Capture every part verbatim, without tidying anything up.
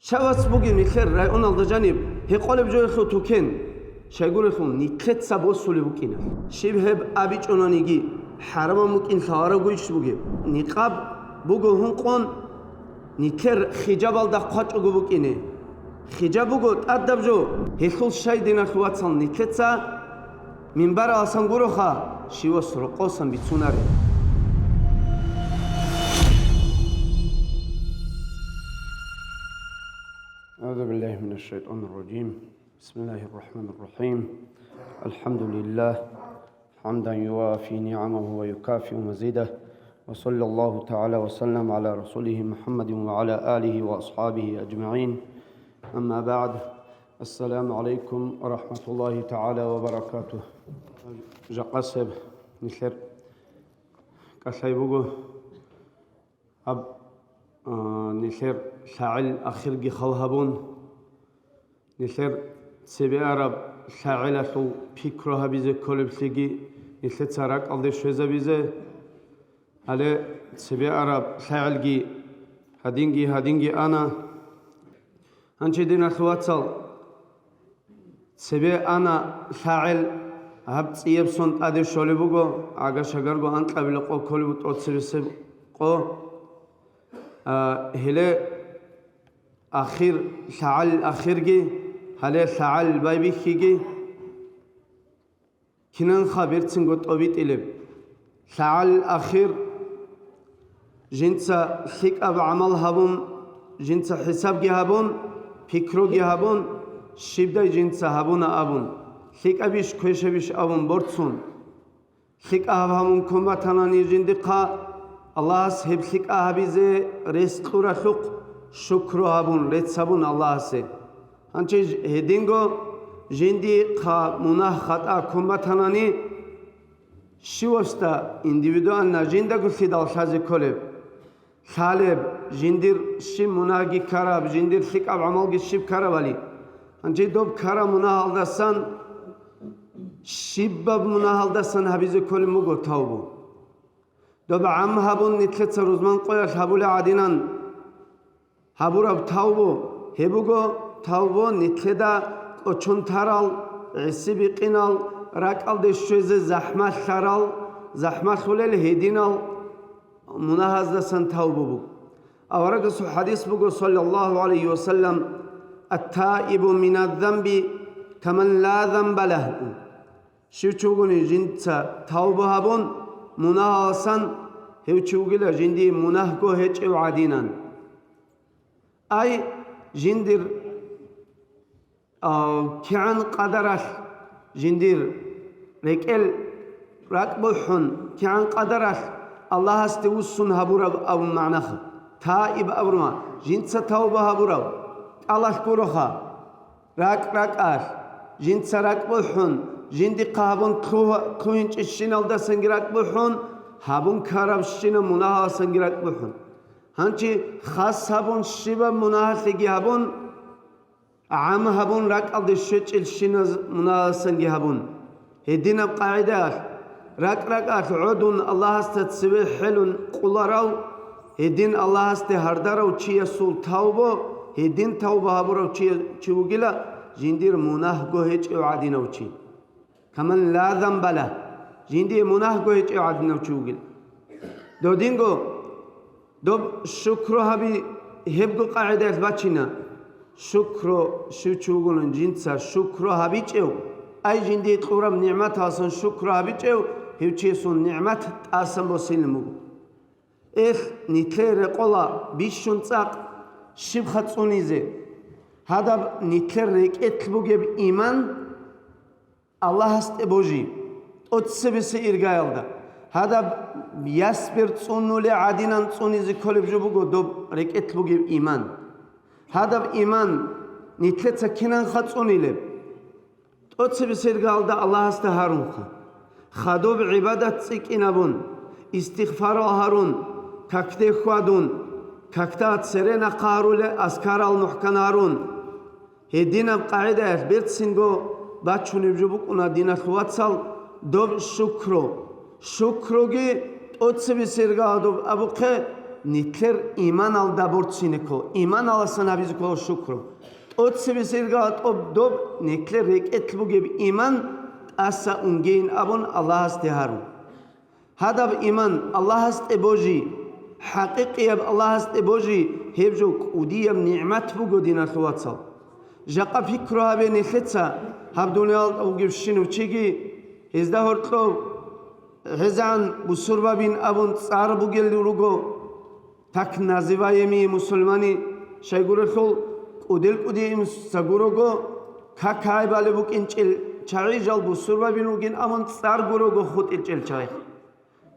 Чавас бугеб нилъер районалда жаниб гьекъолеб жо гьелъул тукен, щайгурелъул нилъеца босулеб букӀина. Щиб гьеб абичӀонаниги, хӀарамаб букӀин лъалареб гурищ бугеб. Никъаб буго гьункъун нилъер хижабалда хъвачӀого букӀине. Хижаб буго тӀадаб жо, гьелъул щай, диналъул вацал, нилъеца минбараласан гуроха, щивас рокъосан бицунареб. أعوذ بالله من الشيطان الرجيم. بسم الله الرحمن الرحيم. الحمد لله. حمدا يوافي نعمه ويكافئ مزيده. وصلى الله تعالى وسلم على رسوله محمد وعلى آله وأصحابه أجمعين. أما بعد. السلام عليكم ورحمة الله تعالى وبركاته. Жакъасеб нилъер кӀалъай буго. Гьаб, а, нилъер лъагӀел ахирги хал гьабун, нилъер цебе араб лъагӀелалъул пикру гьабизе кколеблъиги нилъеца ракӀалде щвезабизе. Гьале цебе араб лъагӀелги гьадинги-гьадинги ана. Гьанчи, диналъул вацал, цебе ана лъагӀел, гьаб цӀияб сон тӀаде щолеб буго, гӀага-шагарго анкьабилеб къо кколеб буго, тӀоцебесеб къо. А, гьеле ахир, лъагӀалил ахирги, гьале лъагӀалил байбихьиги. Кинанха берцинго тӀобитӀилеб? ЛъагӀалил ахир жинца лъикӀаб гӀамал гьабун, жинца хӀисабги гьабун, пикруги гьабун, щибдай жинца гьабуна абун, лъикӀабищ квешабищ абун борцун. ЛъикӀаб гьабун ккун батанани жиндихъа, Аллагьас гьеб лъикӀаб гьабизе рес кьуралъухъ шукру гьабун, рецц гьабун Аллагьасе. Гьанчи ж-, гьединго жиндихъа мунагь-хатӀа ккун батанани, щивасда индивидуально жиндаго лъидал лъазе кколеб? Лъалеб, жиндир щиб мунагьги ккараб, жиндир лъикӀаб гӀамалги щиб ккарабали. Гьанчи доб ккараб мунагьалдасан, щибаб мунагьалдасан гьабизе кколеб буго тавбу. Доб гӀам гьабун, нилъеца рузман къоялъ гьабулеб гӀадинан гьабураб тавбу, гьеб буго тавбу нилъеда кӀочон тарал, гӀиси-бикъинал, ракӀалде щвезе захӀмалъарал, захӀмалъулел гьединал мунагьаздасан тавбу буго. Аварагасул хадис буго, саллаллагьу гӀалайгьи ва саллам: «Ат-таибу миназ-занби каман ла занба лагьу». Щив чи вугони жинца тавба гьабун, мунагьаласан, гьев чи вугила жиндие мунагьго гьечӀев гӀадинан. Ай, жиндир, а, кигӀан къадаралъ жиндир рекӀел ракӀбухӀун, кигӀан къадаралъ Аллагьасде вуссун гьабураб абун магӀнаха. Таиб абурма, жинца тавба гьабурав, кӀалалъ гуроха. РакӀ-ракӀалъ, жинца ракӀбухӀун, жиндихъа гьабун лъугьа-, лъугьинчӀищиналдасанги ракӀбухӀун, гьабун ккарабщинаб мунагьаласанги ракӀбухӀун. Гьанчи хас гьабун, щибаб мунагьалъеги гьабун, гӀам гьабун, ракӀалде щвечӀелщиназ мунагьаласанги гьабун. Гьединаб къагӀидаялъ, ракӀ-ракӀалъ гӀодун Аллагьасда цеве хӀелун къуларав, гьедин Аллагьасде гьардарав чиясул тавбо, гьедин тавба гьабурав чи, чи вугила, жиндир мунагьго гьечӀев гӀадинав чи. Каман ла занба лагь, жиндие мунагьго гьечӀев гӀадинав чи вугила. Додинго доб шукру гьаби гьебго къагӀидаялъ бачина. Шукру, щив чи вугулин жинца шукру гьабичӀев, ай жиндие кьураб нигӀматалъун шукру гьабичӀев, гьев чиясул нигӀмат тӀасан босилин буго. Эх, нилъее рекъола бищун цӀакъ, щибха цӀунизе. Гьадаб нилъер рекӀелъ бугеб иман, Аллагьасде божи, тӀоцебесеб иргаялда. Гьадаб ясбер цӀунулеб гӀадинан цӀунизе кколеб жо буго доб рекӀелъ бугеб иман. Гьадаб иман нилъеца кинанха цӀунилеб? ТӀоцебесеб иргаялда Аллагьасда гьарунха. Хадуб гӀибадат цӀикӀкӀинабун, истигъфарал гьарун, какде хьвадун, какда цере нахъа гьарулел азкарал мухӀкан гьарун. Гьединаб къагӀидаялъ берцинго бачунеб жо букӀуна, диналъул вацал, доб шукру. Шукруги тӀоцебесеб иргаялда доб абухъе, Нилъер иманалда борцине ккола, иманаласан гьабизе ккола шукру. ТӀоцебесеб иргала тӀоб доб нилъер рекӀелъ бугеб иман тӀаса унгейин абун Аллагьасде гьарун. Гьадаб иман Аллагьасде божи, хӀакъикъияб Аллагьасде божи, гьеб жо кӀудияб нигӀмат буго, диналъул вацал. Жакъа пикру гьабе нилъеца, гьаб дуниялалда вугевщинав чиги, гьезда гьоркьов гӀезегӀан бусурбабин абун цӀар бугел руго, так называемые мусульмане, щайгурелъул кӀудел-кӀудияб инсаго руго, какай балеб букӀинчӀел чагӀи жал бусурбабин вугин абун цӀарго руго хутӀичӀел чагӀи.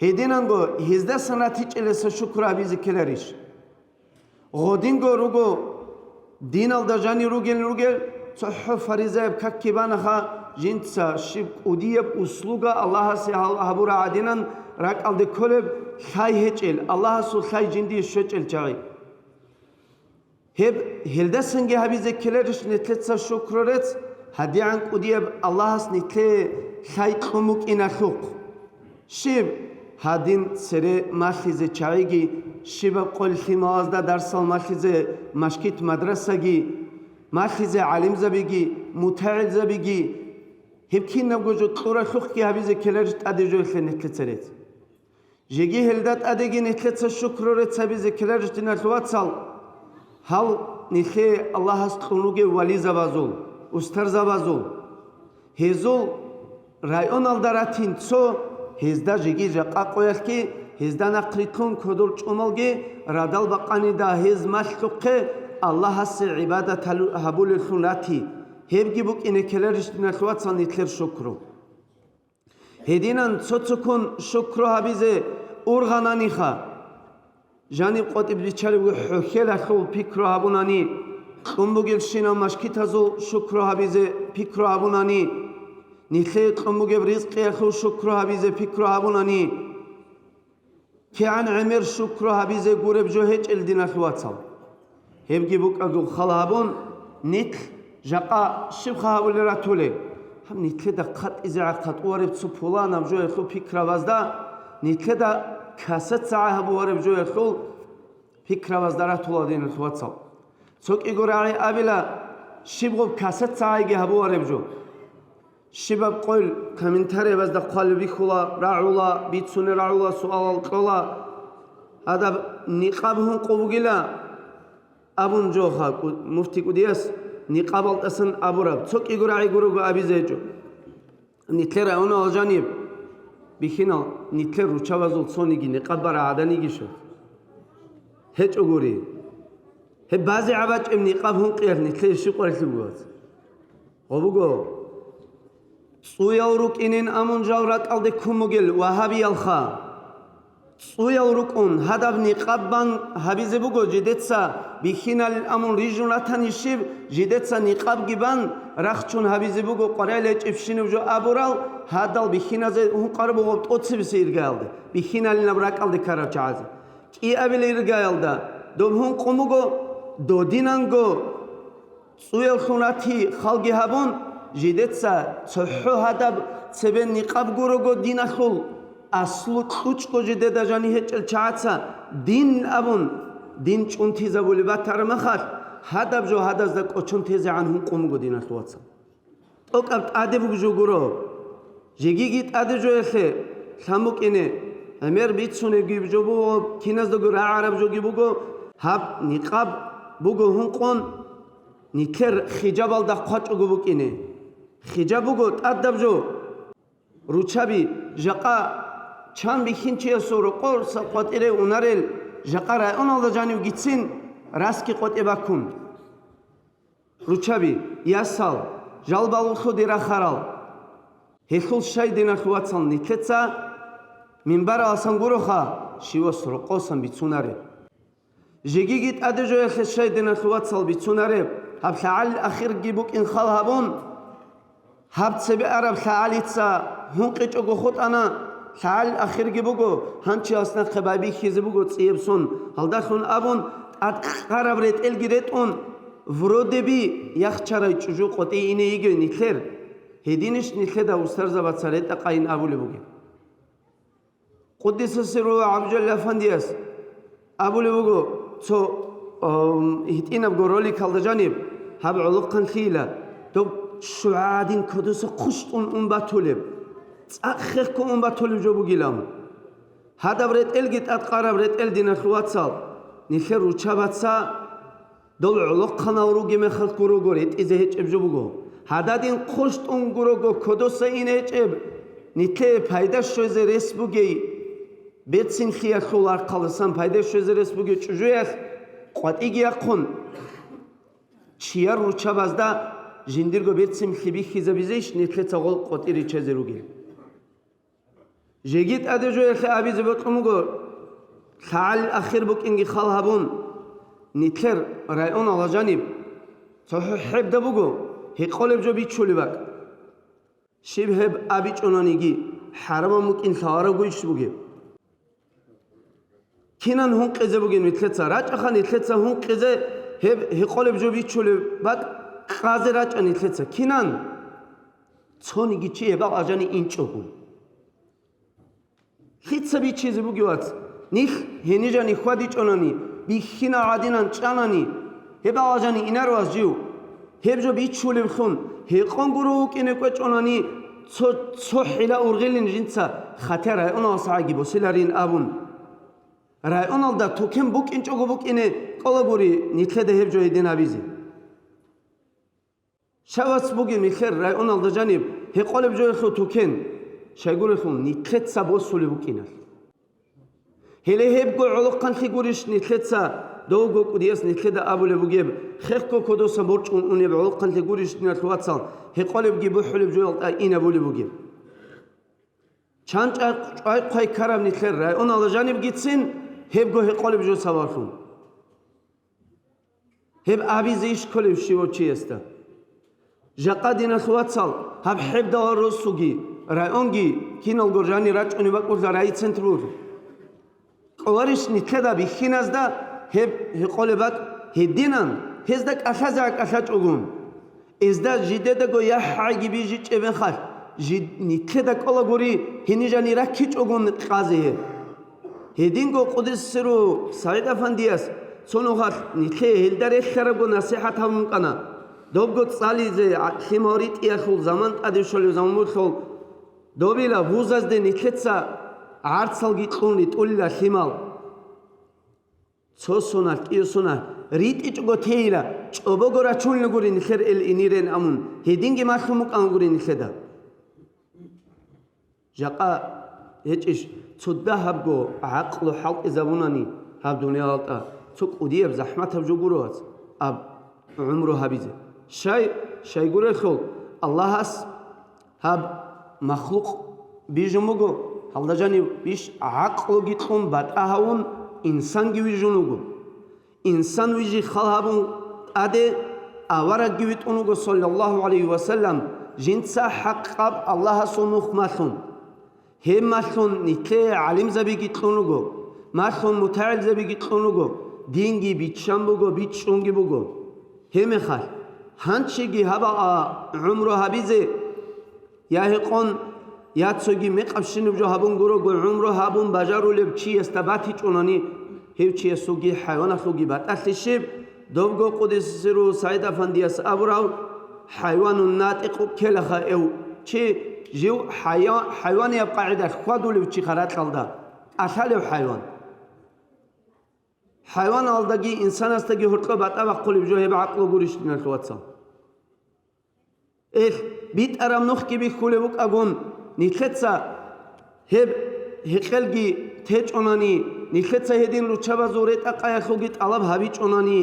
Гьединанго гьездасан ратичӀеласа шукру гьабизе ккеларищ? Гъодинго руго, диналда жанир ругел ругел, цохӀо фаризаяб какги банаха, жинца щиб кӀудияб услуга Аллагьасе гьал-, гьабура гӀадинан ракӀалде кколеб лъай гьечӀел, Аллагьасул лъай жиндие щвечӀел чагӀи. Гьеб гьелдасанги гьабизе ккеларищ нилъеца шукру рецц, гьадигӀан кӀудияб Аллагьас нилъее лъай кьун букӀиналъухъ? Щиб гьадин цере малъизе чагӀиги, щибаб къойл лъималазда дарсал малъизе машгит-мадрасаги, малъизе гӀалимзабиги, мутагӀилзабиги, гьеб кинабго жо кьуралъухъги гьабизе ккеларищ тӀаде жоялъе нилъеца рецц? Жеги гьелда тӀадеги нилъеца шукру рецц гьабизе ккеларищ, диналъул вацал, гьал нилъее Аллагьас кьун ругев вализабазул, устарзабазул. Гьезул районалда ратин цо, гьезда жеги жакъа къоялъги, гьезда нахърилълъун кодор чӀумалги, радал бакъанида гьез малъухъе Аллагьасе гӀибадат гьалу-, гьабулеллъун рати, гьебги букӀине ккеларищ, диналъул вацал, нилъер шукру. Гьединан цо-цоккун шукру гьабизе ургъананиха. Жаниб къватӀиб риччалевги хӀухьелалъул пикру гьабунани, кьун бугебщинаб машгитазул шукру гьабизе пикру гьабунани, нилъее кьун бугеб ризкъиялъул шукру гьабизе пикру гьабунани, кигӀан гӀемер шукру гьабизе гуреб жо гьечӀел, диналъул вацал. Гьебги букӀаго хал гьабун, нилъ жакъа щибха гьабулел ратулел? Гьаб нилъеда хъатӀизе гӀахъатӀувареб цо пуланаб жоялъул пикрабазда, нилъеда касацагӀа гьабувареб жоялъул пикрабазда ратула, диналъул вацал. Цо кӀиго рагӀи абила, щиб гъоб касацагӀайги гьабувареб жо. Щибаб къойл комментариябазда хъвалеб бихьула, рагӀула, бицунел рагӀула, суалал кьола. Гьадаб никъаб гьункъу бугила абун жоха, кӀу-, муфти кӀудияс никъабалтасан абураб, цо кӀиго рагӀи гурого абизе гьечӀо. Нилъер районал жаниб бихьинал, нилъер руччабазул цониги никъаб бара гӀаданиги що? ГьечӀо гури. Гьеб базе гӀабачӀеб никъаб гьункъиялъ нилъее щиб къварилъи бугеб? Гъо буго, цӀуял рукӀинин амун жал ракӀалде ккун бугел вагьабиялха. ЦӀуял рукӀун гьадаб никъаб бан гьабизе буго, жидеца бихьиналин амун рижун ратани щиб, жидеца никъабги бан рахчун гьабизе буго, къваригӀел гьечӀебщинаб жо абурал, гьадал бихьиназе гьункъараб буго тӀоцебесеб иргаялде, бихьиналинаб ракӀалде ккарал чагӀазе. КӀиабилеб иргаялда доб гьункъун буго, додинанго цӀуяллъун рати халги гьабун, жидеца цохӀо гьадаб цебе никъаб гурого диналъул аслу кьучӀго жидеда жани гьечӀел чагӀаца дин абун, дин чӀунтизабулеб батараб махалъ, гьадаб жо гьадазда кӀочон тезегӀан гьункъун буго, диналъул вацал. ТӀокӀаб тӀаде буго жо гуро. Жегиги тӀаде жоялъе лъан букӀине, гӀемер бицунебги жо буго, киназдаго рагӀараб жоги буго, гьаб никъаб буго гьункъун, нилъер хижабалда хъвачӀого букӀине. Хижаб буго тӀадаб жо. Руччаби жакъа чан бихьинчиясул рокъор къватӀире унарел, жакъа районалда жанивгицин расги къватӀе баккун. Руччаби, ясал, жал балугълъуде рахарал. Гьелъул щай, диналъул вацал, нилъеца минбараласан гуроха, щивас рокъосан бицунареб. Жегиги тӀаде жоялъе щай, диналъул вацал, бицунареб, гьаб лъагӀалил ахирги букӀин хал гьабун, гьаб цебе араб лъагӀалица гьункъичӀого хутӀана, лъагӀалил ахирги буго, гьанчияс нахъе байбихьизе буго цӀияб сон, гьалдалъун абун, тӀадкъараб ретӀелги ретӀун, вроде би, яхчарай чӀужу къватӀие ине йигей нилъер, гьединищ нилъеда устарзабаца ретӀа-къайин абулеб бугеб? Къуддиса сирругьу ГӀабдулжалил афандияс Абулеб буго цо, ам, гьитӀинабго роликалда жаниб, гьаб гӀолохъанлъийила, доб ччугӀа гӀадин кодоса хъущтӀун ун батулеб, цӀакъ хехго ун батулеб жо бугилан. Гьадаб ретӀелги тӀадкъараб ретӀел, диналъул вацал, нилъер руччабаца дол гӀолохъанал ругеб мехалъ гурого ретӀизе гьечӀеб жо буго. Гьададин хъущтӀун гурого кодоса ине гьечӀеб, нилъее пайда щвезе рес бугей, берцинлъиялъул рахъалдасан пайда щвезе рес бугей чӀужуялъ къватӀиги яхъун, чияр руччабазда жиндирго берцинлъи бихьизабизейищ нилъеца гъол къватӀир риччазе ругел? Жеги тӀаде жоялъе абизе бокьун буго, лъагӀалил ахир букӀинги хал гьабун, нилъер районала жаниб цо хӀу-, хӀебда буго, гьекъолеб жо бичулеб бакӀ. Щиб гьеб абичӀонаниги, хӀарамаб букӀин лъаларабгойищ бугеб? Кинан гьункъизе бугин нилъеца? РачӀаха нилъеца гьункъизе, гьеб гьекъолеб жо бичулеб бакӀ къазе рачӀа нилъеца. Кинан? Цониги чи гьебал ажани инчӀого. Лъица бичизе бугев, вац? Нилъ гьенижани хьвадичӀонани, бихьинал гӀадинан чӀанани, гьебал ажани инарваз жив. Гьеб жо бичулевлъун, гьекъон гуро вукӀине кӀвечӀонани, цо, цо хӀила ургъилин жинца, хатя районаласагӀаги босиларин абун. Районалда тукен букӀинчӀого букӀине кӀолагури нилъеда гьеб жо гьедин гьабизе. Щавас бугеб нилъер районалда жаниб гьекъолеб жоялъул тукен, щайгурелъул нилъеца босулеб букӀиналъ. Гьеле гьебго гӀолохъанлъи гурищ нилъеца довго кӀудияс нилъеда абулеб бугеб, хехго кодоса борчӀун унеб гӀолохъанлъи гурищ, диналъул вацал, гьекъолебги бухӀулеб жоялда инабулеб бугеб? Чан чӀвай-, чӀвай-хъвай ккараб нилъер районала жанибгицин гьебго гьекъолеб жо сабаблъун. Гьеб абизе иш кколев щивав чиясда? Жакъа, диналъул вацал, гьаб хӀебдалал росуги, районги киналго жанир рачӀунеб бакӀулъа райцентр буго. КӀоларищ нилъеда бихьиназда гьеб гьекъолеб бакӀ гьединан, гьезда кӀалъазе кӀалъачӀогун. Эзда жидедаго яхӀ гӀайги бижичӀеб мехалъ, жид-, нилъеда кӀолагури гьенижани раккичӀогун къазе гьеб. Гьединго къудисиру СагӀид-афандияс цо нухалъ нилъее гьелда релълъарабго насихӀат гьабун букӀана. Добго цӀализе, гӀа-, лъимал ритӀиялъул заман тӀаде щолеб заман бугелъул, добила вузазде нилъеца гӀарцалги кьун ритӀулила лъимал. Цо соналъ, кӀиго соналъ ритӀичӀого тейила, чӀобого рачунила гури нилъер ил инирен амун, гьединги малъун букӀан гури нилъеда. Жакъа гьечӀищ, цо дагьабго гӀакълу хӀалтӀизабунани гьаб дуниялалда, цо кӀудияб захӀматаб жо гуро, вац, аб гӀумру гьабизе. Щай, щайгурелъул, Аллагьас гьаб махлукъ бижун буго, гьалда жанив иш гӀакълуги кьун батӀа гьавун, инсанги вижун вуго. Инсан вижи хал гьабун тӀаде аварагги витӀун вуго, саллаллагьу гӀалайгьи ва саллам, жинца хӀакъаб Аллагьасул нух малъун. Гьеб малъун нилъее гӀалимзабиги кьун руго, малъун мутагӀилзабиги кьун руго, динги биччан буго, бичӀчӀунги буго. Гьеб мехалъ, гьанчиги гьаб гӀумру гьабизе, я гьекъон, я цоги мекъабщинаб жо гьабун гурого гӀумру гьабун бажарулев чиясда батичӀунани, гьев чиясулги хӀайваналъулги батӀалъи щиб, добго къудисиру СагӀид-афандияс абурав, хӀайванун натӀикъ ккелаха эв чи, жив хӀайва-, хӀайванияб къагӀидалъ хьвадулев чи харакьалда, кӀалъалев хӀайван. ХӀайваналдаги инсанасдаги гьоркьоб батӀа бахъулеб жо гьеб гӀакълу гурищ, диналъул вацал. Эх, битӀараб нухги бихьулеб букӀагун, нилъеца гьеб гьекъелги течӀунани, нилъеца гьедин руччабазул ретӀа-къаялъулги тӀалаб гьабичӀунани,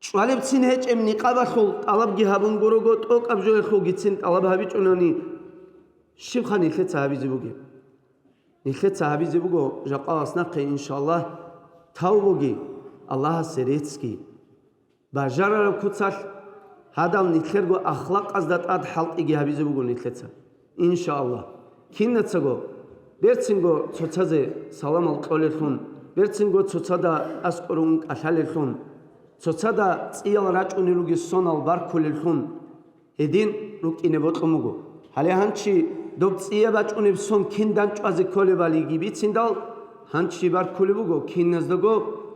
чӀвалебцин гьечӀеб никъабалъул тӀалабги гьабун гурого, тӀокӀаб жоялъулгицин тӀалаб гьабичӀунани, щибха нилъеца гьабизе бугеб? Нилъеца гьабизе буго жакъалас нахъе, иншаллагь, тавбуги, Аллагьасе реццги. Бажарараб куцалъ гьадал нилъерго ахлакъазда тӀад хӀалтӀиги гьабизе буго нилъеца, иншааллагь. Кинацаго, берцинго цоцазе саламал кьолеллъун, берцинго цоцада аскӀоре ун кӀалъалеллъун, цоцада цӀиял рачӀунел ругел сонал баркулеллъун гьедин рукӀине бокьун буго. Гьале гьанчи доб цӀия бачӀунеб сон кин данчӀвазе кколебалиги бициндал, Гьанчи баркулеб буго киназдаго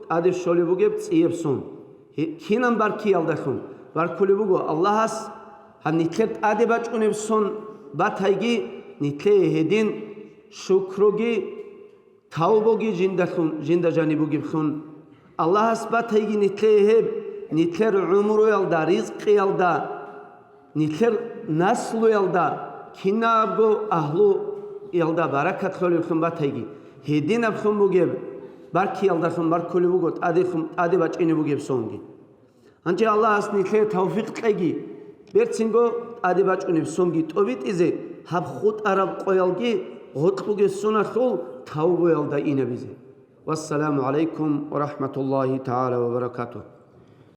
тӀаде щолеб бугеб цӀияб сон. Гье-, кинан баркиялдалъун баркулеб буго Аллагьас, гьаб нилъер тӀаде бачӀунеб сон батайги, нилъее гьедин шукруги, тавбуги жиндалъун, жинда жаниб бугеблъун. Аллагьас батайги нилъее гьеб, нилъер гӀумруялда, ризкъиялда, нилъер наслуялда, кинабго агьлуялда баракат лъолеблъун батайги, гьединаблъун бугеб баркиялдалъун баркулеб буго тӀадехун, тӀаде бачӀине бугеб сонги. Гьанже Аллагьас нилъее тавфикъ кьеги, берцинго тӀаде бачӀунеб сонги тӀобитӀизе, гьаб хутӀараб къоялги гъоркь бугеб соналъул тавбуялда инабизе. Вассаламу гӀалайкум ва рахӀматуллагьи тагӀала ва баракатугь.